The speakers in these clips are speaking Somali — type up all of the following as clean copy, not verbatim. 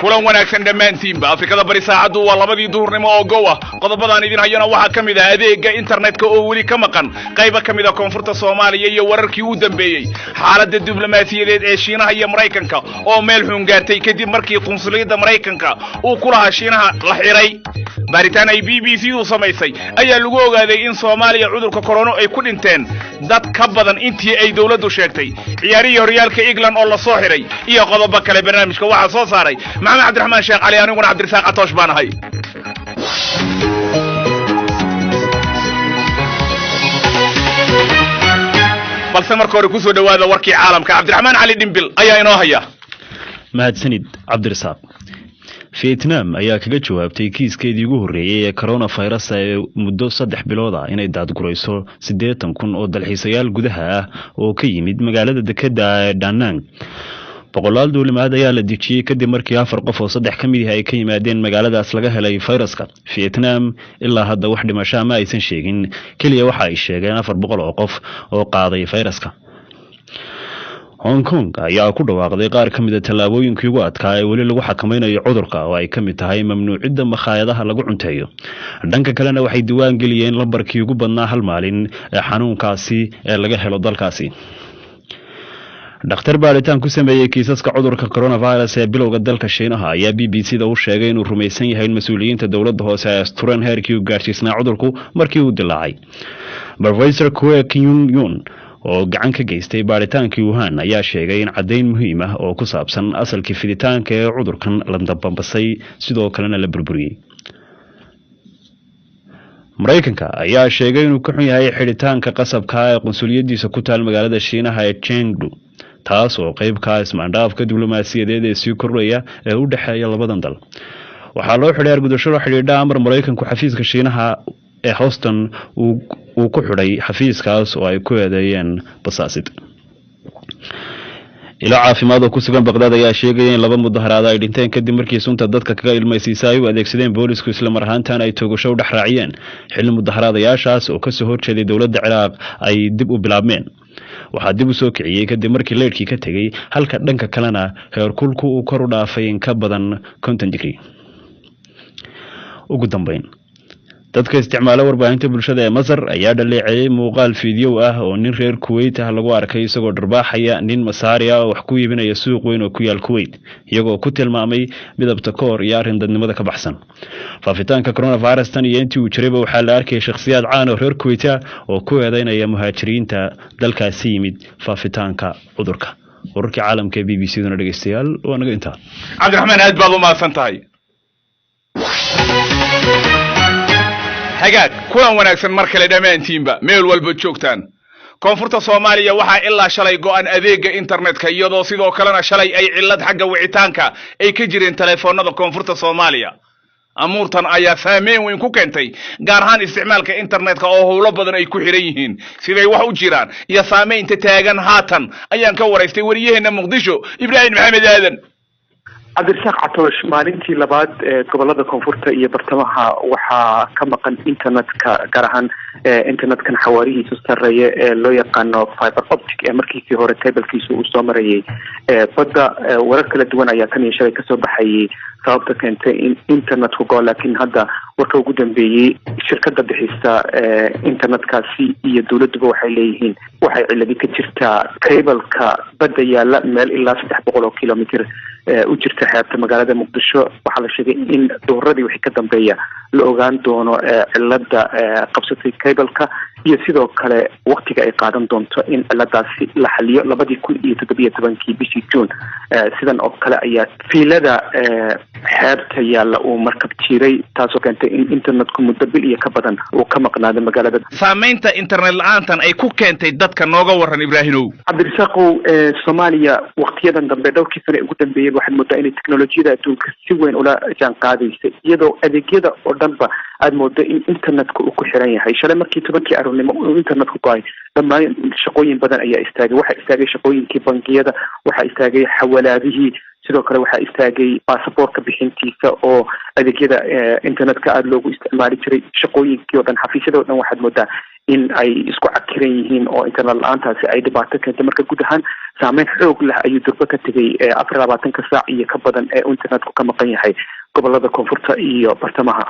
Kulan wanaagsan dhammaantiinba. Afrikada Bari saacaddu waa 2-dii duhurnimo oo gow ah. Qodobadaan idin hayana waxaa ka mid ah adeegga internetka oo weli ka maqan qaybo ka mid a koonfurta Soomaaliya iyo wararkii u dambeeyey xaaladda diblomaasiyadeed ee Shiinaha iyo Maraykanka oo meel xun gaartay kadib markii qunsuliyadda Maraykanka uu ku lahaa Shiinaha la xiray. Baaritaan ay BBC du samaysay ayaa lagu ogaaday in Soomaaliya cudurka korono ay ku dhinteen dad ka badan intii ay dowladdu sheegtay. Ciyaarihii horyaalka England oo la soo xiray iyo qodobo kale. Barnaamijka waxaa soo saaray Maxamed Cabdiraxmaan Sheekh Cali, aniguna Cabdirasaaq Catoosh baan ahay. Balse marka hore kusoo dhowaada warkii caalamka. Cabdiraxmaan Cali Dhimbil ayaa inoo haya. Mahadsanid, Cabdirasaaq. Vietnam ayaa kaga jawaabtay kiiskeedii ugu horreeyey ee coronavirus ee muddo 3 bilood ah inay daadgurayso 80,000 oo dalxiisayaal gudaha ah oo ka yimid magaalada dekeda ee Danang. Boqolaal duulimaad ayaa la dejiyey kadib markii afar qof oo saddex ka mid ah ay ka yimaadeen magaaladaas laga helay fayraska. Vietnam ilaa hadda wax dhimasho ma aysan sheegin, keliya waxa ay sheegeen 400 oo qof oo qaaday fayraska. Hong Kong ayaa ku dhawaaqday qaar ka mid a tallaabooyinkii ugu adkaa ee weli lagu xakameynayo cudurka, oo ay ka mid tahay mamnuucidda makhaayadaha lagu cunteeyo. Dhanka kalena, waxay diwaan geliyeen lambarkii ugu badnaa hal maalin ee xanuunkaasi ee laga helo dalkaasi. Dhakhtar baaritaan ku sameeyey kiisaska cudurka coronavirus ee bilowga dalka Shiinaha ayaa BBC da u sheegay inuu rumaysan yahay in mas-uuliyiinta dowladda hoose ay astureen heerkii uu gaarsiisnaa cudurku markii uu dilaacay. Professor Kwek Kyung Yun oo gacan ka geystay baaritaankii Wuhan ayaa sheegay in caddayn muhiim ah oo ku saabsan asalkii fiditaanka ee cudurkan la dambambasay, sidoo kalena la burburiyey. Maraykanka ayaa sheegay inuu ka xun yahay xidhitaanka qasabka ee qunsuliyadiisa ku taal magaalada Shiinaha ee Chengdu, taas oo qeyb ka ah ismaandhaafka diblomaasiyadeed ee sii kordhaya ee u dhexeeya labadan dal. Waxaa loo xidhay argudasho la xidhiidha amar Maraykanku xafiiska Shiinaha ee Houston uu ku xidhay xafiiskaas, oo ay ku eedeeyeen basaasid. Ilo caafimaad oo ku sugan Baqdaad ayaa sheegaya in laba mudaharaada ay dhinteen kadib markii sunta dadka kaga ilmaysiisa ay u adeegsadeen boolisku, isla mar ahaantan ay toogasho u dhex raaciyeen, xilli mudaharaadayaashaas oo kasoo horjeeday dowladda Ciraaq ay dib u bilaabmeen. Waxaa dib u soo kiciyey kadib markii leydhkii ka tegey, halka dhanka kalena heerkulku uu kor u dhaafay in ka badan 50 digrii. Ugu dambeyn, dadka isticmaala warbaahinta bulshada ee Masar ayaa dhaleeceeyey muuqaal fiidyow ah oo nin reer Kuweyt ah lagu arkay isagoo dharbaaxaya nin Masaari ah oo wax ku iibinaya suuq weyn oo ku yaal Kuweyt, iyagoo ku tilmaamay midabta koor iyo arrin dadnimada ka baxsan. Faafitaanka coronavirus tan iyo intii uu jirayba waxaa la arkayay shakhsiyaad caan oo reer Kuweyt ah oo ku eedeynaya muhaajiriinta dalkaasi yimid faafitaanka cudurka. Wararkii caalamka ee BBC duna, dhegeystayaal, waa naga intaa. Cabdiraxmaan, aad baad u mahadsan tahay. Hagaag, kulan wanaagsan mar kale dhammaantiinba meel walba joogtaan. Koonfurta Soomaaliya waxaa ilaa shalay go'an adeega internetka, iyadoo sidoo kalena shalay ay cillad xagga wicitaanka ay ka jireen taleefoonada koonfurta Soomaaliya. Amuurtan ayaa saameyn weyn ku keentay gaar ahaan isticmaalka internetka oo howlo badan ay ku xiran yihiin. Siday wax u jiraan iyo saamaynta taagan haatan ayaan ka waraystay wariyaheenna Muqdisho, Ibraahim Maxamed Aadan. Cabdirasaaq Catoosh, maalintii labaad ee gobolada koonfurta iyo bartamaha waxaa ka maqan internetka, gaar ahaan internetkan xawaarihiisu sarreeya ee loo yaqaano fiber optic ee markiisii hore cablekiisu uu soo marayay badda. Warar kala duwan ayaa tan iyo shalay kasoo baxayay sababta keentay in internetku go, laakiin hadda warka ugu dambeeyey, shirkada bixisa internetkaasi iyo dowladduba waxay leeyihiin waxay ciladi ka jirtaa cableka badda yaalla meel ilaa 300 oo kilomitr u jirta xeebta magaalada Muqdisho. Waxaa la sheegay in duhuradii wixii ka dambeeya la ogaan doono cilada qabsatay cableka iyo sidoo kale waktiga ay qaadan doonto in ciladaasi la xaliyo. 2017-kii bishii June sidan oo kale ayaa fiilada xeebta yaalla uu markab jiiray, taasoo keentay in internetku muddo bil iyo ka badan uu ka maqnaado magaalada. Saamaynta internet la-aantan ay ku keentay dadka nooga waran, Ibraahimow. Cabdirasaaqow, Soomaaliya waktiyadan dambe, dhowrkii sane ugu dambeeyey, waxaad moodaa inay teknolojiyada adduunka si weyn ula jaan qaadaysa, iyadoo adeegyada oo dhanba aada moodo in internetka uu ku xiran yahay. Shalay markii 10-kii aroornimo uu internetku go-ay, dhammaan shaqooyin badan ayaa istaagay. Waxaa istaagay shaqooyinkii bangiyada, waxaa istaagay xawalaadihii, sidoo kale waxaa istaagay baasaboorka bixintiisa oo adeegyada internetka aada loogu isticmaali jiray. Shaqooyinkii o dhan, xafiisyada o dhan, waxaad moodaa in ay isku cakiran yihiin oo internet la-aantaasi ay dhibaato keentay. Marka guud ahaan Saameyn xoog leh ayuu durbo ka tegay 24-ka saac iyo ka badan ee internetku ka maqan yahay gobolada koonfurta iyo bartamaha.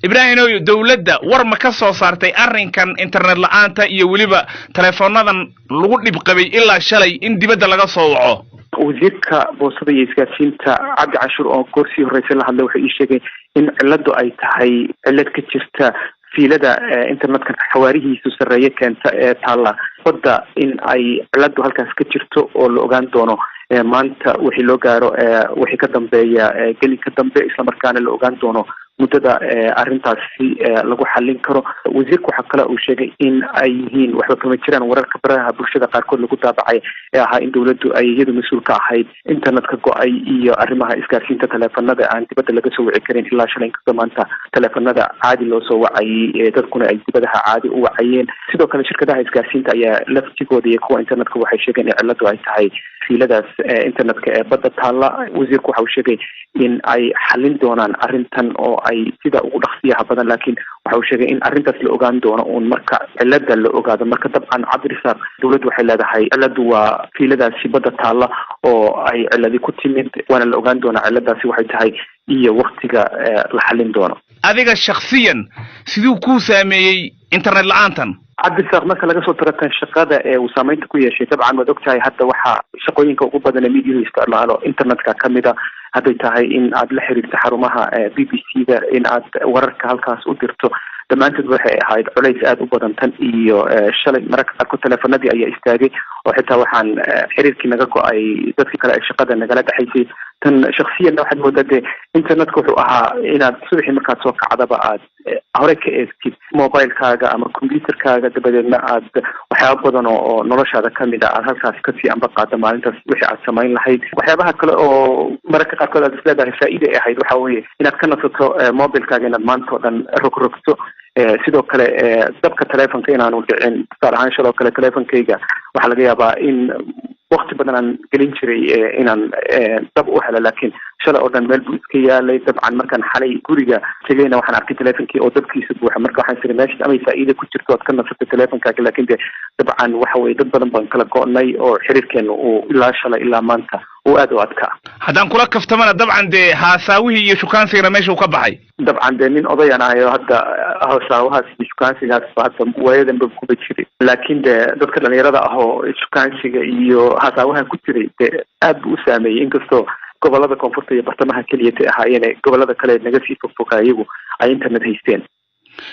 Ibraahim ow, dowladda war ma ka soo saartay arrinkan internet la-aanta iyo weliba teleefoonadan lagu dhib qabay ilaa shalay in dibadda laga soo waco? Wasiirka boosada iyo isgaarsiinta Cabdi Canshuur oo goorsii horreysay la hadlay wuxuu ii sheegay in ciladu ay tahay cilad ka jirta fiilada internetka xawaarihiisu sarreeye keenta ee taalla badda, in ay ciladu halkaas ka jirto oo la ogaan doono maanta wixii loo gaaro, wixii ka dambeeya gelinka dambe, islamarkaana la ogaan doono muddada arrintaasi lagu xallin karo. Wasiirka waxaa kale uu sheegay in ay yihiin waxba kama jiraan wararka baraha bulshada qaarkood lagu daabacay ee ahaa in dowladdu ay iyadu mas-uul ka ahayd internetka go-ay iyo arrimaha isgaarsiinta taleefanada aan dibadda laga soo wici karin ilaa shalay, inkastoo maanta taleefanada caadi loo soo wacayay, dadkuna ay dibadaha caadi u wacayeen. Sidoo kale shirkadaha isgaarsiinta ayaa laftigooda iyo kuwa internetka waxay sheegeen in ciladu ay tahay fiiladaas internetka ee badda taalla. Wasiirku waxa uu sheegay in ay xallin doonaan arrintan oo ay sida ugu dhaqsiyaha badan, laakiin waxa uu sheegay in arrintaas la ogaan doono uun marka cilada la ogaado. Marka dabcan, Cabdirisaaq, dowladdu waxay leedahay ciladu waa fiiladaasi badda taalla oo ay ciladi ku timid, waana la ogaan doonaa ciladaasi waxay tahay iyo waktiga la xallin doono. Adiga shaksiyan siduu kuu saameeyey internet la-aantan? Cabdirisaaq, marka laga soo taratan shaqada ee uu saameynta ku yeeshay, dabcan waad ogtahay hadda waxaa shaqooyinka ugu badan ee mediahu isticmaalo internetka kamid a, hadday tahay in aad la xiriirto xarumaha BBC da, in aad wararka halkaas u dirto, dhammaantood waxay ahayd culays aada u badan tan iyo shalay. Mararka qaarkood teleefanadii ayaa istaagay oo xitaa waxaan xiriirkii naga go-ay dadkii kale ee shaqada nagala dhexaysay. Tan shaksiyanna waxaad moodaa dee internetka wuxuu ahaa inaad subaxii markaad soo kacdaba aad horey ka eegtid mobilekaaga ama computerkaaga, dabadeedna aad waxyaaba badan oo noloshaada kamid a aad halkaas kasii amba qaado maalintaas wixii aad samayn lahayd. Waxyaabaha kale oo mararka qaarkood aad isleedahay faa-iida ay ahayd waxa weeye inaad ka nasato mobilkaaga inaad maanta oo dhan rogrogto. Sidoo kale dabka telefonka inaanu dhicin. Tusaale ahaan shaloo kale telefonkayga waxaa laga yaabaa in wakti badan aan gelin jiray inaan dab u helo, laakiin shalay oo dhan meel buu iska yaalay. Dabcan markaan xalay guriga tegayna waxaan arkay telefonkii oo dabkiisa buuxa. Marka waxaan siri meesha amay faa'iida ku jirto oad ka nasatay telefonkaaga, laakiin de dabcan waxa weye dad badan baan kala go-nay oo xiriirkeena uu ilaa shalay ilaa maanta uu aada u adkaa. Haddaan kula kaftamana, dabcan dee haasaawihii iyo shukaansigana meesha uu ka baxay. Dabcan dee nin odayan ahayo hadda haasaawahaas iyo shukaansigaasba hadda waayadanba kuba jiray, laakiin dee dadka dhalinyarada ah oo shukaansiga iyo haasaawaha ku jiray dee aad buu u saameeyey, inkastoo gobolada koonfurta iyo bartamaha keliyatay ahaayeen, gobolada kale naga sii fogfogaa iyagu ay internet haysteen.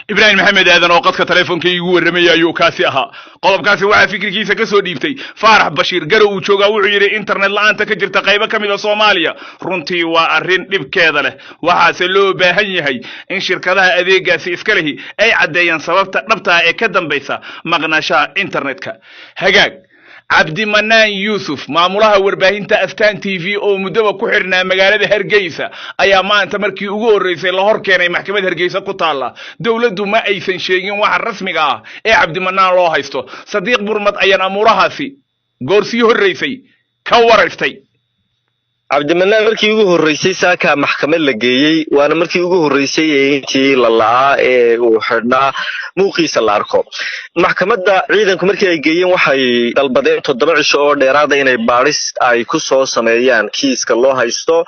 Ibraahim Maxamed Aadan oo qadka telefoonka iigu warramaya ayuu kaasi ahaa. Qodobkaasi waxaa fikirkiisa ka soo dhiibtay Faarax Bashiir Garow uu joogaa. Wuxuu yidhi internet la-aanta ka jirta qaybo ka mid a Soomaaliya runtii waa arrin dhibkeeda leh, waxaase loo baahan yahay in shirkadaha adeegaasi iska lehi ay caddeeyaan sababta dhabta ah ee ka dambaysa maqnaashaha internetka. Hagaag, Cabdimanaan Yuusuf, maamulaha warbaahinta Astaan TV oo muddoba ku xidhnaa magaalada Hargeysa, ayaa maanta markii ugu horreysay la hor keenay maxkamad Hargeysa ku taalla. Dowladdu ma aysan sheegin waxa rasmiga ah ee Cabdimanaan loo haysto. Sadiiq Burmad ayaan amuurahaasi goor sii horreysay ka waraystay. Cabdimanaan markii ugu horreysay saakaa maxkamad la geeyey, waana markii ugu horreysay ee intii la la'aa ee uu xidhnaa muuqiisa la arko. Maxkamadda ciidanku markii ay geeyeen waxay dalbadeen 7 cisho oo dheeraada inay baadhis ay ku soo sameeyaan kiiska loo haysto.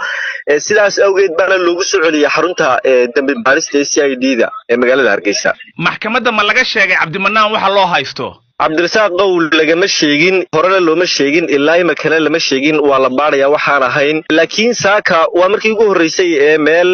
Sidaas awgeed baana loogu soo celiyey xarunta dembi baadhista ee CID da ee magaalada Hargeysa. Maxkamadda ma laga sheegay Cabdimanaan waxa loo haysto? Cabdirasaaq qowl lagama sheegin, horena looma sheegin, ilaa imakana lama sheegin. Waa la baadhayaa waxaan ahayn, laakiin saaka waa markii ugu horreysay ee meel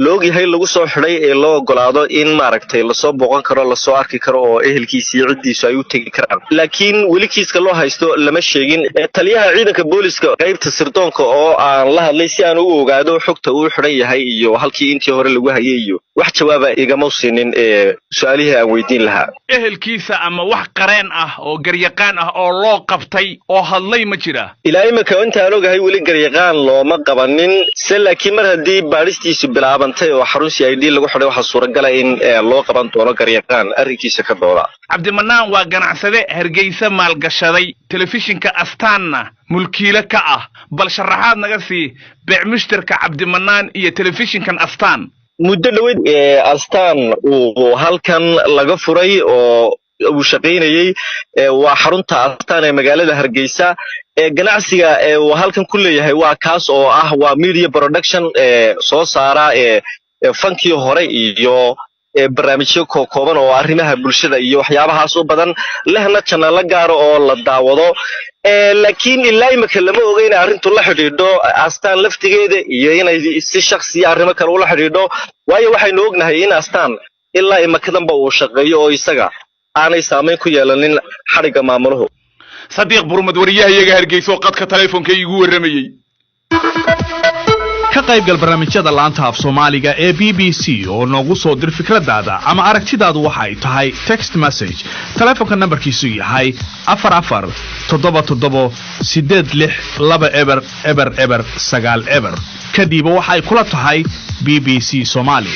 laogyahay lagu soo xidhay ee loo ogolaado in maaragtay lasoo booqan karo, lasoo arki karo oo ehelkiisa iyo ciddiisu ay u tegi karaan, laakiin weli kiiska loo haysto lama sheegin. Taliyaha ciidanka booliska qaybta sirdoonka oo aan la hadlay si aan u ogaado xogta uu xidhan yahay iyo halkii intii hore lagu hayay iyo wax jawaaba igama siinin ee su-aalihii aan weydiin lahaa. Ehelkiisa ama wax qareen ah oo garyaqaan ah oo loo qabtay oo hadlay ma jira? Ilaa imika intaan ogahay weli garyaqaan looma qabanin se, laakiin mar haddii baadhistiisu bilaabantay oo xarun CID lagu xidhay, waxaa suuragala in loo qaban doono garyaqaan arrinkiisa ka dooda. Cabdimanaan waa ganacsade Hargeysa maalgashaday, telefishinka Astaanna mulkiile ka ah. Bal sharaxaad naga sii beec mushtarka Cabdimanaan iyo telefishinkan Astaan. Muddo dhoweyd Astaan uu halkan laga furay oo uu shaqaynayey, waa xarunta Astaan ee magaalada Hargeysa. Ganacsiga uu halkan ku leeyahay waa kaas oo ah waa media production, soo saara fankii hore iyo barnaamijyo kookooban oo arrimaha bulshada iyo waxyaabahaas u badan, lehna janalo gaara oo la daawado. Laakiin ilaa imika lama oga inay arrintu la xidhiidho Astaan laftigeeda iyo inay si shaksiya arrimo kale ula xidhiidho, waayo waxaynu ognahay in Astaan ilaa imikadanba uu shaqeeyo oo isaga aanay saamayn ku yeelanin xadhigga maamuluhu. Sadiiq Burmad, wariyahayaga Hargeyso, qadka telefoonka iigu warramayey. Ka qaybgal barnaamijyada laanta af Soomaaliga ee BBC oo noogu soo dir fikradaada ama aragtidaadu waxa ay tahay text message, telefoonka nambarkiisu yahay 44778620 0090. Kadiba waxa ay kula tahay BBC Soomaali.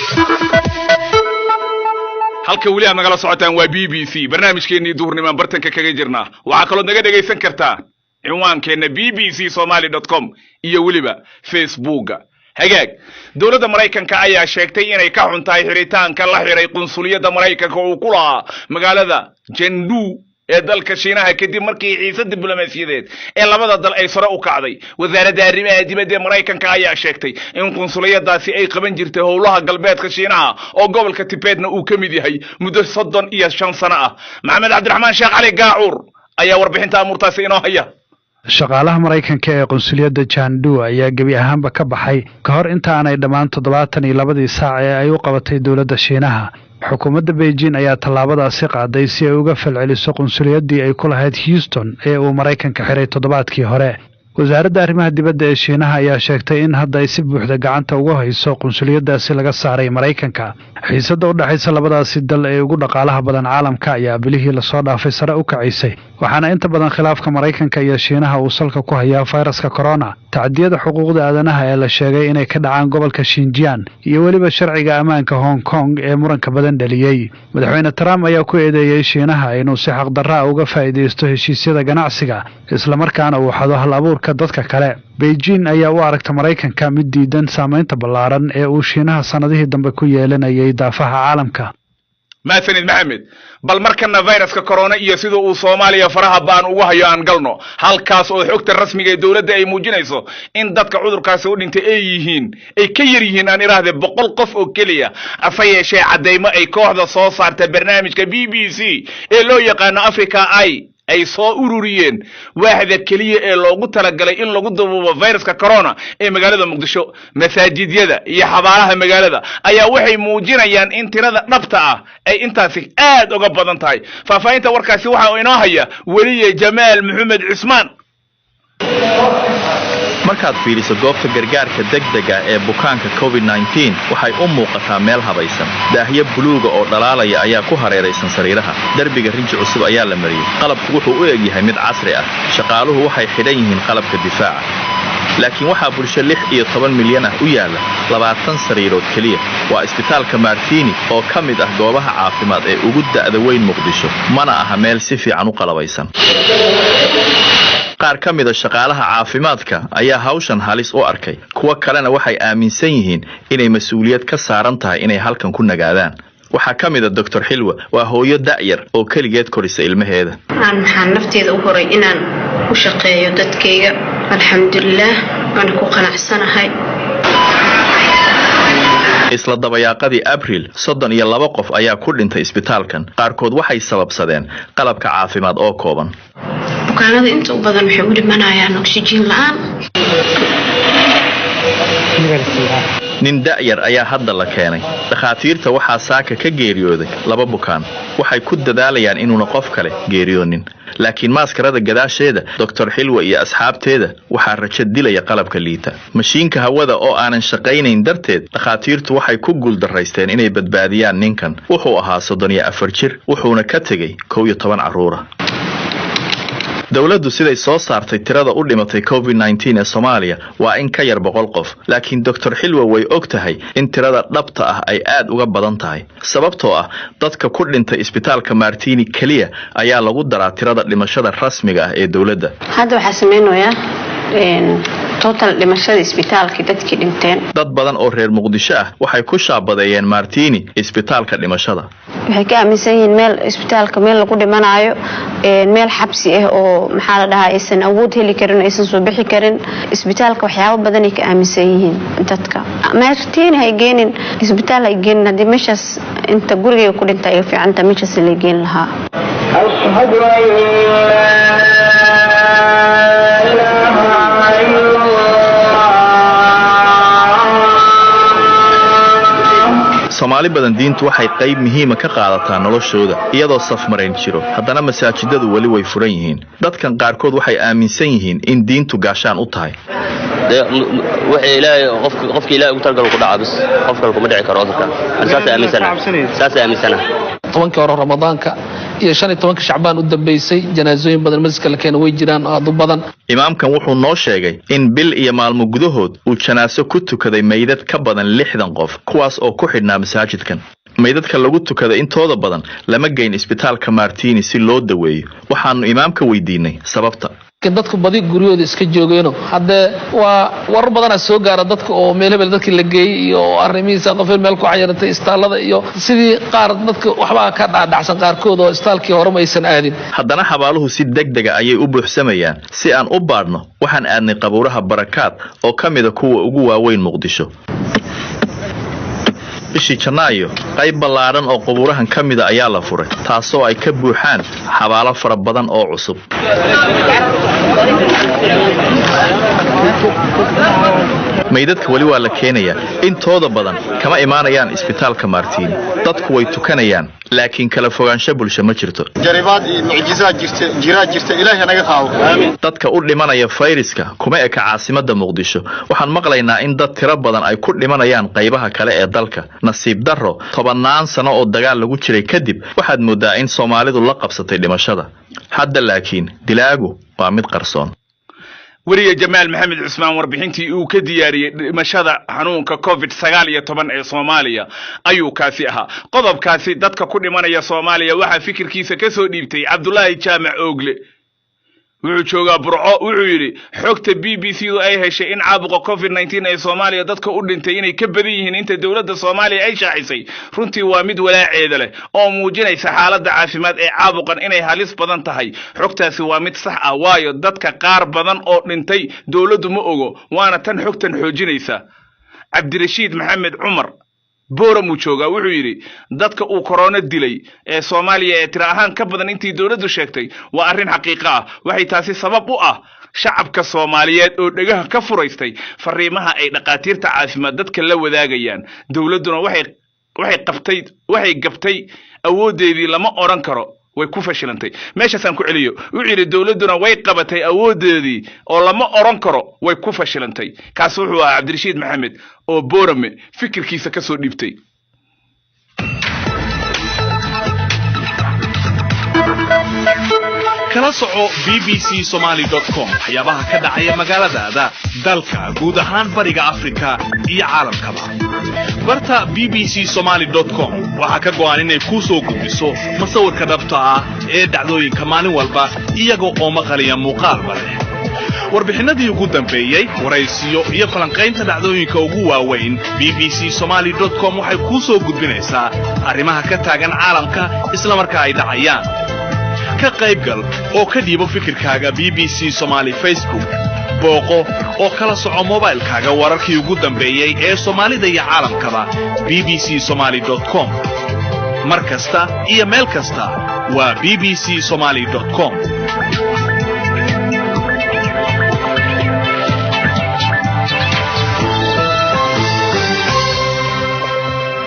Halka weli aad nagala socotaan waa BBC. Barnaamijkeennii duhurnimaan bartanka kaga jirnaa. Waxaa kalood naga dhegaysan kartaa cinwaankeenna bbcsomaly.com iyo weliba Facebooka. Hagaag, dowladda Maraykanka ayaa sheegtay inay ka xun tahay xiritaanka la xiray qunsuliyadda Maraykanka uu ku lahaa magaalada Chengdu ee dalka Shiinaha, kadib markii xiise diblomaasiyadeed ee labada dal ay sare u kacday. Wasaaradda arrimaha dibadda ee Maraykanka ayaa sheegtay in qunsuliyadaasi ay qaban jirtay howlaha galbeedka Shiinaha, oo gobolka Tibetna uu ka mid yahay, muddo 35 sano ah. Maxamed Cabdiraxmaan Sheekh Cali Gaacuur ayaa warbixinta amuurtaasi inoo haya. Shaqaalaha Maraykanka ee qunsuliyadda Chengdu ayaa gebi ahaanba ka baxay ka hor inta aanay dhammaan 72-dii saac ee ay u qabatay dowladda Shiinaha. Xukuumadda Beijing ayaa tallaabadaasi qaaday si ay uga falceliso qunsuliyaddii ay ku lahayd Houston ee uu Maraykanka xiray toddobaadkii hore. Wasaaradda arrimaha dibadda ee Shiinaha ayaa sheegtay in hadda ay si buuxda gacanta uga hayso qunsuliyaddaasi laga saaray Maraykanka. Xiisadda u dhexaysa labadaasi dal ee ugu dhaqaalaha badan caalamka ayaa bilihii lasoo dhaafay sare u kacaysay, waxaana inta badan khilaafka Maraykanka iyo Shiinaha uu salka ku hayaa fayraska corona, tacdiyada xuquuqda aadanaha ee la sheegay inay ka dhacaan gobolka Shinjian, iyo weliba sharciga ammaanka Hong Kong ee muranka badan dhaliyey. Madaxweyne Trump ayaa ku eedeeyey Shiinaha inuu si xaqdarra ah uga faa'iidaysto heshiisyada ganacsiga, islamarkaana uu xado hal abuurka dadka kale. Beijing ayaa u aragta Maraykanka mid diidan saamaynta ballaaran ee uu Shiinaha sannadihii dambe ku yeelanayay daafaha caalamka. Mahadsanid, Maxamed. Bal markana viruska corona iyo sida uu Soomaaliya faraha ba'an ugu hayo aan galno, halkaas oo xogta rasmiga ee dowladda ay muujinayso in dadka cudurkaasi u dhintay ay yihiin, ay ka yar yihiin, aan idhaahde, 100 qof oo keliya. Ase yeeshee caddaymo ay kooxda soo saarta barnaamijka BBC ee loo yaqaano Africa Eye ay soo ururiyeen waaxda keliya ee loogu talagalay in lagu dabuubo viruska corona ee magaalada Muqdisho, masaajidyada iyo xabaalaha magaalada, ayaa waxay muujinayaan in tirada dhabta ah ay intaasi aad uga badan tahay. Faahfaahinta warkaasi waxa inoo haya weliye Jamaal Maxamed Cusmaan. Markaad fiiriso goobta gargaarka degdega ee bukaanka COVID-19, waxay u muuqataa meel habaysan. Daahyo buluuga oo dhalaalaya ayaa ku hareeraysan sariiraha. Derbiga rinji cusub ayaa la mariyey. Qalabku wuxuu u egyahay mid casri ah. Shaqaaluhu waxay xidhan yihiin qalabka difaaca. Laakiin waxaa bulsho 16 milyan ah u yaalla 20 sariirood keliya. Waa isbitaalka Martini oo ka mid ah goobaha caafimaad ee ugu da'da weyn Muqdisho, mana aha meel si fiican u qalabaysan. Qaar ka mida shaqaalaha caafimaadka ayaa hawshan halis u arkay. Kuwo kalena waxay aaminsan yihiin inay mas-uuliyad ka saaran tahay inay halkan ku nagaadaan. Waxaa ka mid a Doctor Xilwa. Waa hooyo da'yar oo keligeed korisa ilmaheeda. Aan waxaan nafteeda u horay inaan u shaqeeyo dadkayga. Alxamdulilaah, waana ku qanacsanahay. Isla dabayaaqadii Abril, 32 qof ayaa ku dhintay isbitaalkan. Qaarkood waxay sababsadeen qalabka caafimaad oo kooban. Bukaanada inta u badan waxay u dhimanayaan oksijiin la'aan. Nin da'yar ayaa hadda la keenay. Dhakhaatiirta waxaa saaka ka geeriyooday laba bukaan. Waxay ku dadaalayaan inuuna qof kale geeriyoonin, laakiin maaskarada gadaasheeda, Doctor Xilwa iyo asxaabteeda waxaa rajo dilaya qalabka liita. Mashiinka hawada oo aanan shaqaynayn darteed, dhakhaatiirtu waxay ku guuldaraysteen inay badbaadiyaan ninkan. Wuxuu ahaa 34 jir, wuxuuna ka tegey 11 carruura. Dowladdu siday soo saartay, tirada u dhimatay COVID-19 ee Soomaaliya waa in ka yar 100 qof, laakiin Doctor Xilwa way og tahay in tirada dhabta ah ay aad uga badan tahay, sababtoo ah dadka ku dhintay isbitaalka Martini keliya ayaa lagu daraa tirada dhimashada rasmiga ah ee dowladda. Hadda waxaa sameynayaa. Total dhimashada isbitaalkii dadkii dhinteen. Dad badan oo reer Muqdisho ah waxay ku shaabadeeyeen Martini isbitaalka dhimashada. Waxay ka aaminsan yihiin meel isbitaalka meel lagu dhimanaayo, meel xabsi ah oo maxaa la dhahaa aysan awood heli karin, aysan soo bixi karin isbitaalka. Waxyaabo badanay ka aaminsan yihiin dadka. Martini hay geenin, isbitaal hay geenin. Haddii meeshaas inta gurigayga ku dhinta ay fiicanta, meeshaas la geen lahaa. Soomaali badan diintu waxay qayb muhiima ka qaadataa noloshooda. Iyadoo safmarayn jiro, haddana masaajidadu weli way furan yihiin. Dadkan qaarkood waxay aaminsan yihiin in diintu gaashaan u tahay. Wixii Ilaahay qofkii Ilaahay ugu talagalo ku dhaca bis, qof kale kuma dhici karo cudurka. Saas aaminsana, saas aaminsana. 10-kii hore Ramadaanka iyo 15-ka Shacbaan u dambeysay janaasooyin badan masjidka la keena way jiraan, aad u badan. Imaamkan wuxuu noo sheegay in bil iyo maalmo gudahood uu janaaso ku tukaday meydad ka badan 60 qof, kuwaas oo ku xidhnaa masaajidkan. Meydadka lagu tukaday intooda badan lama geyn isbitaalka Martini si loo daweeyo. Waxaanu imaamka weydiinay sababta. Dadku badi guryahooda iska joogeeno. Haddee waa warar badanaa soo gaara dadka oo meel hebel dadkii la geeyey iyo arrimihiisa, qof meel ku cayiratay istaalada iyo sidii qaar dadka waxbaa ka dhacdhacsan qaarkood oo istaalkii hore ma aysan aadin. Haddana xabaaluhu si deg dega ayay u buuxsamayaan. Si aan u baadhno, waxaan aadnay qabuuraha Barakaad oo ka mida kuwa ugu waaweyn Muqdisho. Bishii Janaayo qayb ballaadhan oo qubuurahan ka mida ayaa la furay, taasoo ay ka buuxaan xabaalo fara badan oo cusub. Meydadka weli waa la keenayaa. Intooda badan kama imaanayaan isbitaalka Martiini. Dadku way tukanayaan, laakiin kala fogaansho bulsho ma jirto. Jaribaad iyo mucjizaad jirta, jiraa jirta, Ilaahay naga qaado. Dadka u dhimanaya fayraska kuma eka caasimadda Muqdisho. Waxaan maqlaynaa in dad tiro badan ay ku dhimanayaan qaybaha kale ee dalka. Nasiib darro, tobannaan sano oo dagaal lagu jiray kadib, waxaad moodaa in Soomaalidu la qabsatay dhimashada hadda, laakiin dilaagu waa mid qarsoon. Weriye Jamaal Maxamed Cusmaan warbixintii uu ka diyaariyey dhimashada xanuunka COVID-19 ee Soomaaliya ayuu kaasi ahaa. Qodobkaasi dadka ku dhimanaya Soomaaliya waxaa fikirkiisa ka soo dhiibtay Cabdulaahi Jaamac Oogle, wuxuu joogaa Burco. Wuxuu yidhi: xogta BBC du ay heshay in caabuqa COVID-19 ee Soomaaliya dadka u dhintay inay ka badan yihiin inta dowladda Soomaaliya ay shaacisay runtii waa mid walaaceeda leh oo muujinaysa xaaladda caafimaad ee caabuqan inay halis badan tahay. Xogtaasi waa mid sax ah, waayo dadka qaar badan oo dhintay dowladdu ma ogo, waana tan xogtan xoojinaysa. Cabdirashiid Maxamed Cumar Booramuu joogaa. Wuxuu yidhi: dadka uu korona dilay ee Soomaaliya ee tiro ahaan ka badan intii dowladdu sheegtay waa arrin xaqiiqo ah. Waxay taasi sabab u ah shacabka Soomaaliyeed oo dhegaha ka furaystay fariimaha ay dhakhaatiirta caafimaad dadka la wadaagayaan. Dowladduna waxay qabtay, waxay gabtay awooddeedii, lama odhan karo way ku fashilantay. Meeshaasaan ku celiyo. Wuxuu yidhi: dowladduna way qabatay awooddeedii oo lama odhan karo way ku fashilantay. Kaas wuxuu ahaa Cabdirashiid Maxamed oo Boorame fikirkiisa ka soo dhiibtay. Kala soco bbcsomaly.com waxyaabaha ka dhacaya magaaladaada, dalka, guud ahaan Bariga Afrika iyo caalamkaba. Barta bbcsomaly.com waxaa ka go'an inay kuu soo gudbiso masawirka dhabta ah ee dhacdooyinka maalin walba, iyaga oo maqalaya muuqaalba leh, warbixinadii ugu dambeeyey, waraysiyo iyo falanqaynta dhacdooyinka ugu waaweyn. bbcsomaly.com waxay kuu soo gudbinaysaa arrimaha ka taagan caalamka isla markaa ay dhacayaan. Ka qaybgal oo ka dhiibo fikirkaaga BBC Somali Facebook. Booqo oo kala soco mobaylkaaga wararkii ugu dambeeyey ee Soomaalida iyo caalamkaba bbcsomaly.com. Mar kasta iyo meel kasta waa bbcsomaly.com.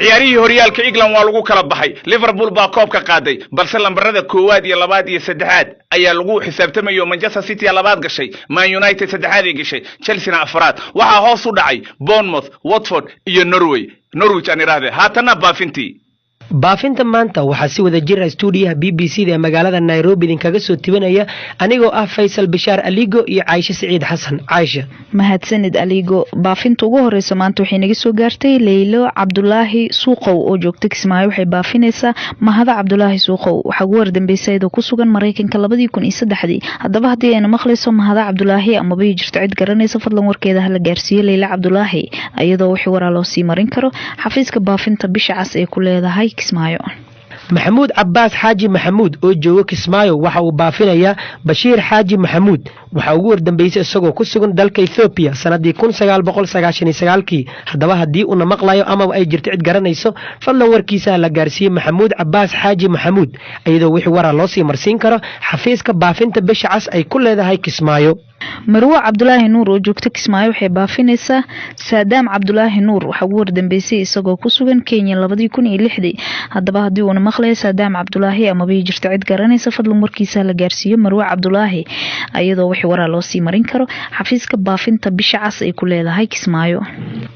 Ciyaarihii horyaalka England waa lagu kala baxay. Liverpool baa koobka qaaday, balse lambarada koowaad iyo labaad iyo saddexaad ayaa lagu xisaabtamayo. Manchester City labaad gashay, Man United saddexaad ay gashay, Chelsea-na afraad. Waxaa hoos u dhacay Bournemouth, Watford iyo Norway, Norwich aan idhaahde. Haatanna baafintii. Baafinta maanta waxaa si wada jira stuudiyaha BBC da ee magaalada Nairobi idinkaga soo tibinaya anigoo ah Faysal Bishaar Aligo iyo Caaisha Siciid Xasan. Caaisha. Mahadsanid, Aligo. Baafinta ugu horeysa maanta waxay naga soo gaartay Leylo Cabdulaahi Suuqow oo joogta Kismaayo. Waxay baafinaysaa Mahada Cabdulaahi Suuqow. Waxaa ugu wardambeysay iyadoo ku sugan Mareykanka 2003-dii. Haddaba haddii ayna maqlayso Mahada Cabdulaahi amaba jirto cid garanaysa, fadlan warkeeda hala gaarsiiyo Leylo Cabdulaahi, iyadoo wixii waraa loo sii marin karo xafiiska baafinta Bisha Cas ee ku leedahay Kismaayo. Maxamuud Cabaas Xaaji Maxamuud oo joogo Kismaayo waxa uu baafinayaa Bashiir Xaaji Maxamuud. Waxaa ugu wardambeysay isagoo ku sugan dalka Ethoobiya sanadii 1999-kii. Haddaba haddii uuna maqlayo amaba ay jirto cid garanayso, fadlan warkiisa la gaarsiiye Maxamuud Cabaas Xaaji Maxamuud, iyadoo wixii waraa loo sii marsiin karo xafiiska baafinta Bisha Cas ay ku leedahay Kismaayo. Marwo Cabdulaahi Nuur oo joogta Kismaayo waxay baafinaysaa Saadaam Cabdulaahi Nuur. Waxaa ugu wardambeysay isagoo ku sugan Kenya 2006-dii. Haddaba haddii uuna maqlayo Saadaam Cabdulaahi amaba jirto cid garanaysa, fadlan warkiisa la gaarsiiyo Marwo Cabdulaahi, iyadoo wixii waraa loo sii marin karo xafiiska baafinta Bisha Cas ay ku leedahay Kismaayo.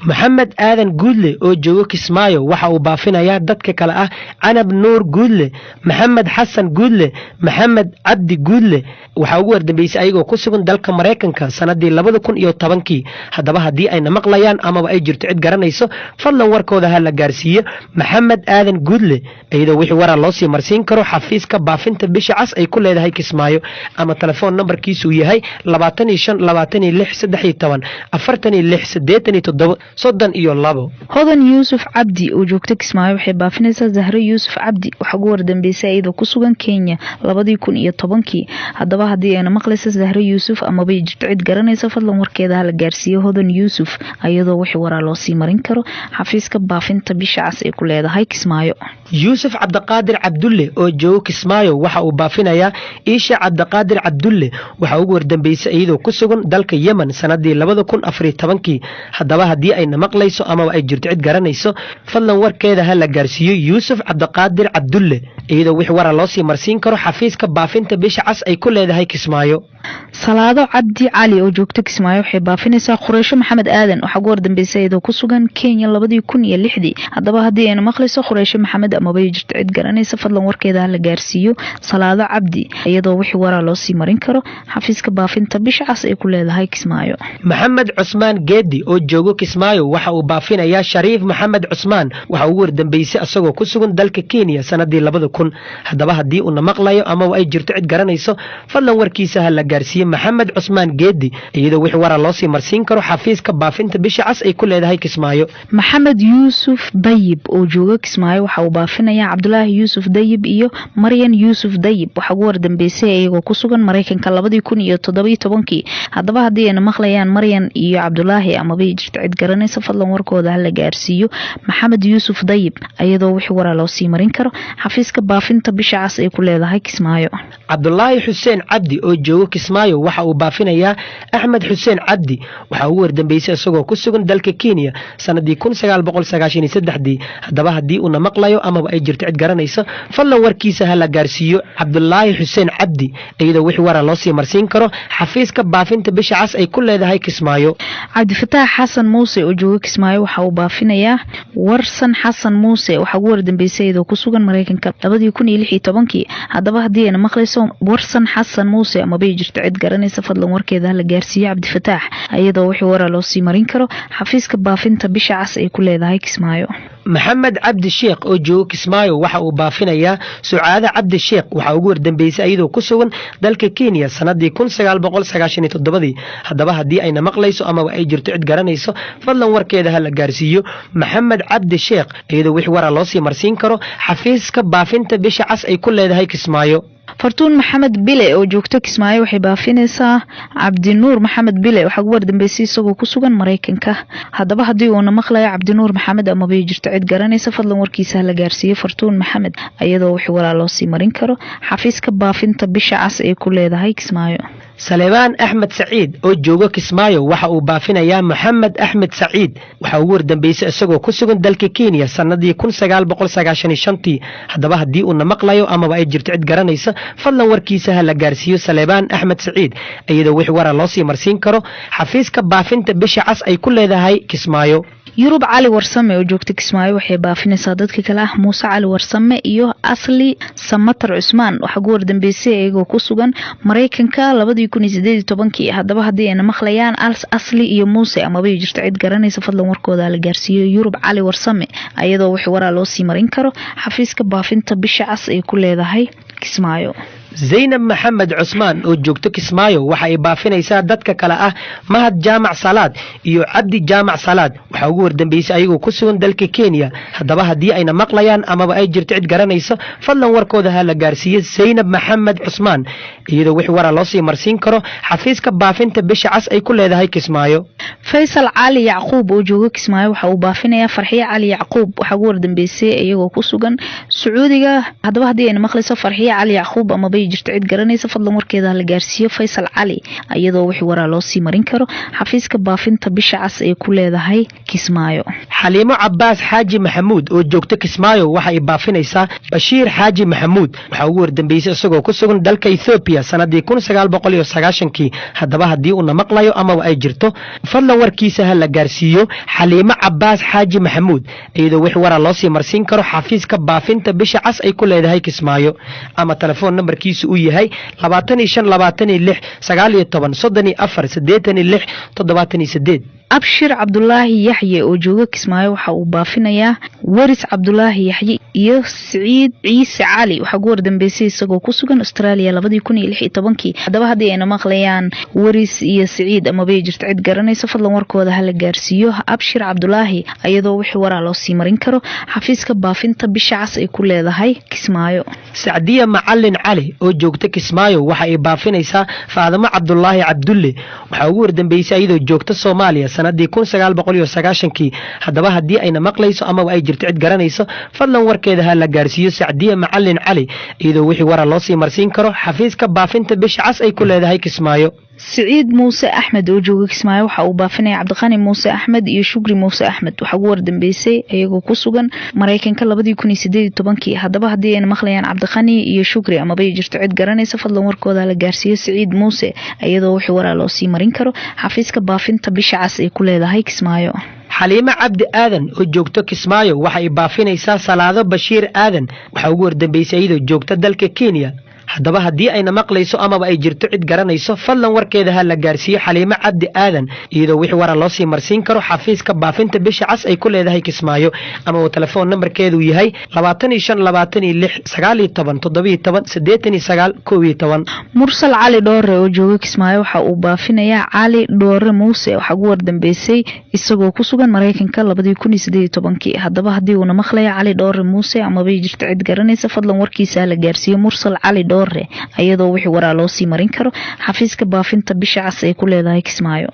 Maxamed Aadan Guudle oo joogo Kismaayo waxa uu baafinayaa dadka kale ah Canab Nuur Guudle, Maxamed Xasan Guudle, Maxamed Cabdi Guudle. Waxaa ugu wardambeysay ayagoo ku sugan dalka Maraykanka sanadii 2010-kii. Haddaba haddii ayna maqlayaan amaba ay jirto cid garanayso, fadlan warkooda ha la gaarsiiyo Maxamed Aadan Guudle, iyadoo wixii waraa loo sii marsiin karo xafiiska baafinta Bisha Cas ay ku leedahay Kismaayo, ama telefoon nambarkiisuu yahay 25 26 13 46 87 32. Hodan Yuusuf Cabdi oo joogta Kismaayo waxay baafinaysaa Zahre Yuusuf Cabdi. Waxaa ugu wardambeysay iyadoo ku sugan Kenya 2010-kii. Haddaba haddii ayna maqlaysa Zahre Yuusuf amaba jirto cid garanaysa, fadlan warkeeda hala gaarsiiyo Hodan Yuusuf, iyadoo wixii waraa loo sii marin karo xafiiska baafinta Bisha Cas ay ku leedahay Kismaayo. Yuusuf Cabdiqaadir Cabdulle oo joogo Kismaayo waxa uu baafinayaa Iisha Cabdiqaadir Cabdulle. Waxaa ugu wardambeysay iyadoo ku sugan dalka Yemen sanadii 2014-kii. Haddaba haddii ayna maqlayso amaba ay jirto cid garanayso, fadlan warkeeda ha la gaarsiiyo Yuusuf Cabdiqaadir Cabdulle, iyadoo wixii waraa loo sii marsiin karo xafiiska baafinta Bisha Cas ay ku leedahay Kismaayo. Salaado Cabdi Cali oo joogta Kismaayo waxay baafinaysaa Qureysho Maxamed Aadan. Waxaa ugu wardambeysay iyadoo ku sugan Kenya 2006-dii. Haddaba haddii ayna maqlayso Qureysho Maxamed amaba jirto cid garanaysa, fadlan warkeeda hala gaarsiiyo Salaado Cabdi, iyadoo wixii waraa loo sii marin karo xafiiska baafinta Bisha Cas ay ku leedahay Kismaayo. Maxamed Cusmaan Geedi oo joogo Kismaayo waxa uu baafinayaa Shariif Maxamed Cusmaan. Waxa ugu wardambeysay isagoo ku sugan dalka Kenya sanadii 2000. Haddaba haddii uuna maqlayo amaba ay jirto cid garanayso, fadlan warkiisa ha la gaarsiiye Maxamed Cusmaan Geedi, iyadoo wixii waraa loo sii marsiin karo xafiiska baafinta Bisha Cas ay ku leedahay Kismaayo. Maxamed Yuusuf Dayib oo jooga Kismaayo waxa uu baafinayaa Cabdulaahi Yuusuf Dayib iyo Maryan Yuusuf Dayib. Waxaa ugu wardambeysay iyagoo ku sugan Maraykanka 2017-kii. Haddaba haddii ayna maqlayaan Maryan iyo Cabdulaahi amaba jirto cid garanaysa, fadlan warkooda hala gaarsiiyo Maxamed Yuusuf Dayib, iyadoo wixii waraa loo sii marin karo xafiiska baafinta Bisha Cas ay ku leedahay Kismaayo. Cabdulaahi Xuseen Cabdi oo joogo Kismaayo waxa uu baafinayaa Axmed Xuseen Cabdi. Waxaa ugu wardambeysay isagoo ku sugan dalka Kenya sanadii 1993-dii. Haddaba haddii uuna maqlayo amaba ay jirto cid garanayso, fadlan warkiisa ha la gaarsiiyo Cabdulaahi Xuseen Cabdi, iyadoo wixii waraa loo sii marsiin karo xafiiska baafinta Bisha Cas ay ku leedahay Kismaayo. Cabdifataax Xasan Muuse oo jooga Kismaayo waxa uu baafinayaa Warsan Xasan Muuse. Waxaa ugu wardambeysay iyadoo ku sugan Maraykanka 2016-kii. Haddaba haddii ayna maqlayso Warsan Xasan Muuse amaba jirto cid garanaysa, fadlan warkeeda hala gaarsiiyo Cabdifataax, iyadoo wixii waraa loo sii marin karo xafiiska baafinta Bisha Cas ay ku leedahay Kismaayo. Maxamed Cabdi Sheekh oo joogo Kismaayo waxa uu baafinayaa Sucaade Cabdi Sheekh. Waxaa ugu wardambeysay iyadoo ku sugan dalka Kenya sanadii 1997-dii. Haddaba haddii ayna maqlayso amaba ay jirto cid garanayso, fadlan warkeeda ha la gaarsiiyo Maxamed Cabdi Sheekh, iyadoo wixii waraa loo sii marsiin karo xafiiska baafinta Bisha Cas ay ku leedahay Kismaayo. Fartuun Maxamed Bile oo joogto Kismaayo waxay baafinaysaa Cabdinuur Maxamed Bile. Waxaa ugu wardambeysay isagoo ku sugan Maraykanka. Haddaba haddii uuna maqlayo Cabdinuur Maxamed amaba jirto cid garanaysa, fadlan warkiisa hala gaarsiiyo Fartuun Maxamed, iyadoo wixii waraa loo sii marin karo xafiiska baafinta Bisha Cas ee ku leedahay Kismaayo. Saleebaan Axmed Saciid oo jooga Kismaayo waxa uu baafinayaa Maxamed Axmed Saciid. Waxaa ugu wardambeysay isagoo ku sugan dalka Kenya sannadii 1995-tii. Haddaba haddii uuna maqlayo amaba ay jirto cid garanaysa, fadlan warkiisa ha la gaarsiiyo Saleebaan Axmed Saciid, iyadoo wix wara loo sii marsiin karo xafiiska baafinta Bisha Cas ay ku leedahay Kismaayo. Yurub Cali Warsame oo joogta Kismaayo waxay baafinaysaa dadka kale ah Muuse Cali Warsame iyo Asli Samatar Cusmaan. Waxaa ugu wardambeysay iyagoo ku sugan Maraykanka 2018-kii. Haddaba haddii ayna maqlayaan Asli iyo Muuse amaba jirto cid garanaysa, fadlan warkooda la gaarsiiyo Yurub Cali Warsame, iyadoo wix waraa loo sii marin karo xafiiska baafinta Bisha Cas ay ku leedahay Kismaayo. Zaynab Maxamed Cusmaan oo joogto Kismaayo waxa ay baafinaysaa dadka kale ah Mahad Jaamac Salaad iyo Cabdi Jaamac Salaad. Waxaa ugu wardambeysay ayagoo ku sugan dalka Kenya. Haddaba haddii ayna maqlayaan amaba ay jirto cid garanaysa, fadlan warkooda ha la gaarsiiyo Zaynab Maxamed Cusmaan, iyadoo wix wara loo sii marsiin karo xafiiska baafinta Bisha Cas ay ku leedahay Kismaayo. Faysal Cali Yacquub oo jooga Kismaayo waxa uu baafinayaa Farxiye Cali Yacquub. Waxaa ugu wardambeysay iyagoo ku sugan Sacuudiga. Haddaba haddii ayna maqlayso Farxiye Cali Yacquub amaba jirto cid garanaysa, fadlan warkeeda la gaarsiiyo Faysal Cali, iyadoo wixii waraa loo sii marin karo xafiiska baafinta Bisha Cas ee ku leedahay Kismaayo. Xaliimo Cabaas Xaaji Maxamuud oo joogta Kismaayo waxa ay baafinaysaa Bashiir Xaaji Maxamuud. Waxaa ugu wardambeysay isagoo ku sugan dalka Ethoobiya sannadii 1990-kii. Haddaba haddii uuna maqlayo amaba ay jirto, fadlan warkiisa ha la gaarsiiyo Xaliimo Cabaas Xaaji Maxamuud, iyadoo wix waraa loo sii marsiin karo xafiiska baafinta Bisha Cas ay ku leedahay Kismaayo, ama telefoon nambarkiisu uu yahay 25 26 19 34 86 78. Abshir Cabdulaahi Yaxye oo jooga Kismaayo waxa uu baafinayaa Waris Cabdulaahi Yaxye iyo Siciid Ciise Cali. Waxaa ugu wardambeysay isagoo ku sugan Australia 2016-kii. Haddaba haddii ayna maqlayaan Waris iyo Siciid amabay jirto cid garanaysa, fadlan warkooda hala gaarsiiyo Abshir Cabdulaahi, iyadoo wixii waraa loo sii marin karo xafiiska baafinta Bisha Cas ay ku leedahay Kismaayo. Sacdiya Macalin Cali oo joogta Kismaayo waxa ay baafinaysaa Faadimo Cabdulaahi Cabdulle. Waxaa ugu wardambeysay iyadoo joogta Soomaaliya sanadii 1990-kii. Haddaba haddii ayna maqlayso amaba ay jirto cid garanayso, fadlan warkeeda ha la gaarsiiyo Sacdiya Macalin Cali, iyadoo wixii wara loo sii marsiin karo xafiiska baafinta Bisha Cas ay ku leedahay Kismaayo. Siciid Muuse Axmed oo jooga Kismaayo waxa uu baafinaya Cabdiqani Muuse Axmed iyo Shukri Muuse Axmed. Waxaa ugu wardambeysay iyagoo ku sugan Maraykanka 2018-kii. Haddaba haddii ayna maqlayaan Cabdiqani iyo Shukri amabay jirto cid garanaysa, fadlan warkooda la gaarsiiyo Siciid Muuse, iyadoo wixii waraa loo sii marin karo xafiiska baafinta Bisha Cas ay ku leedahay Kismaayo. Xaliimo Cabdi Aadan oo joogto Kismaayo waxa ay baafinaysaa Salaado Bashiir Aadan. Waxaa ugu wardambeysay iyadoo joogta dalka Kenya. Haddaba haddii ayna maqlayso amaba ay jirto cid garanayso, fadlan warkeeda ha la gaarsiiyo Xaliimo Cabdi Aadan, iyadoo wixii wara loo sii marsiin karo xafiiska baafinta Bisha Cas ay ku leedahay Kismaayo, ama uu telefoon nambarkeedu yahay 25 26 19 17 89 11. Mursal Cali Dhoore oo jooga Kismaayo waxa uu baafinayaa Cali Dhoore Muuse. Waxaa ugu wardambeysay isagoo ku sugan Maraykanka 2018-kii. Haddaba haddii uuna maqlayo Cali Dhoore Muuse amabay jirto cid garanaysa, fadlan warkiisa ha la gaarsiiyo Mursal Cali Dhoore, iyadoo wixii waraa loo sii marin karo xafiiska baafinta Bisha Cas ay ku leedahay Kismaayo.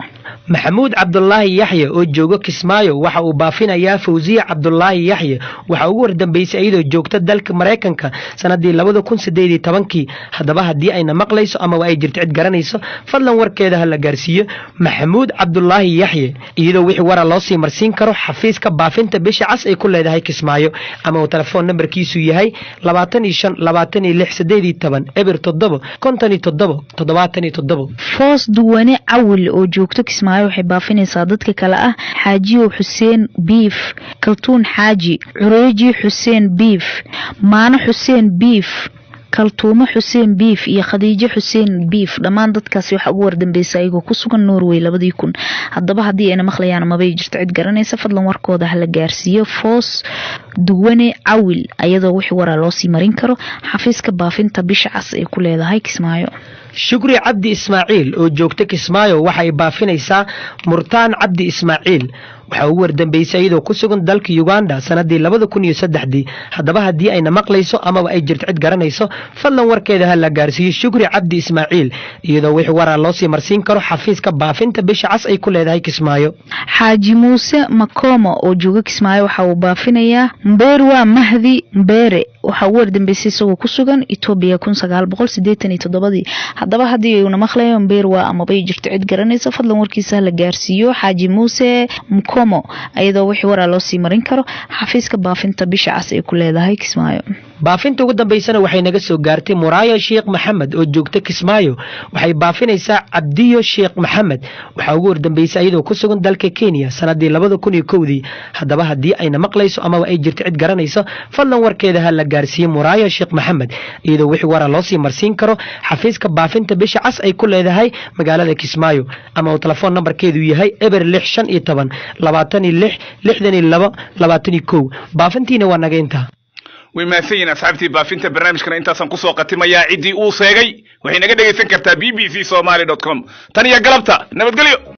Maxamuud Cabdulaahi Yaxye oo jooga Kismaayo waxa uu baafinayaa Fawsiye Cabdulaahi Yaxye. Waxaa ugu wardambeysay iyadoo joogta dalka Maraykanka sanadii 2018-kii. Haddaba haddii ayna maqlayso amaba ay jirto cid garanayso, fadlan warkeeda ha la gaarsiiyo Maxamuud Cabdulaahi Yaxye, iyadoo wixii wara loo sii marsiin karo xafiiska baafinta Bisha Cas ay ku leedahay Kismaayo, ama uu telefoon nambarkiisu yahay 25 26 18 07 57 77. Foos Duwane Cawil oo joogto Kismaayo waxay baafinaysaa dadka kale ah Xaajiyow Xuseen Biif, Kaltuun Xaaji, Cureeji Xuseen Biif, Maano Xuseen Biif, Kaltuumo Xuseen Biif iyo Khadiijo Xuseen Biif. Dhammaan dadkaasi waxaa ugu wardambeysay ayagoo ku sugan Norway 2000. Haddaba haddii ayna maqlayaan amabay jirto cid garanaysa, fadlan warkooda hala gaarsiiyo Foos Duwane Cawil, iyadoo wixii waraa loo sii marin karo xafiiska baafinta Bisha Cas ay ku leedahay Kismaayo. Shukri Cabdi Ismaaciil oo joogta Kismaayo waxa ay baafinaysaa Murtaan Cabdi Ismaaciil. Waxaa ugu wardambeysay iyadoo ku sugan dalka Uganda sanadii 2003-dii. Haddaba haddii ayna maqlayso amaba ay jirto cid garanayso, fadlan warkeeda ha la gaarsiiyo Shukri Cabdi Ismaaciil, iyadoo wixii waraa loo sii marsiin karo xafiiska baafinta Bisha Cas ay ku leedahay Kismaayo. Xaaji Muuse Makoma oo jooga Kismaayo waxa uu baafinayaa Mberwa Mahdi Mbere. Waxaa ugu wardambeysay isagoo ku sugan Etoobiya 1987-dii. Haddaba haddii uuna maqlayo Mberwa amabay jirto cid garanaysa, fadlan warkiisa la gaarsiiyo Xaaji Muuse Mkomo, iyadoo wixii waraa loo sii marin karo xafiiska baafinta Bisha Cas ay ku leedahay Kismaayo. Baafinta ugu dambaysana waxay naga soo gaartay Muraayo Sheekh Maxamed oo joogta Kismaayo. Waxay baafinaysaa Cabdiyo Sheekh Maxamed. Waxaa ugu wardambeysay iyadoo ku sugan dalka Kenya sanadii 2001-dii. Haddaba haddii ayna maqlayso amaba ay jirto cid garanayso, fadlan warkeeda ha la gaarsiiyo Muraayo Sheekh Maxamed, iyadoo wixii waraa loo sii marsiin karo xafiiska baafinta Bisha Cas ay ku leedahay magaalada Kismaayo, ama uu telefoon nambarkeedu yahay 0 6 15 26 62 21. Baafintiina waa naga intaa. Way mahadsan yihiin asxaabtii baafinta. Barnaamijkana intaasaan kusoo qatimayaa. Ciddii uu seegay waxay naga dhegaysan kartaa bbcsomaly.com. Tan iyo galabta, nabadgelyo.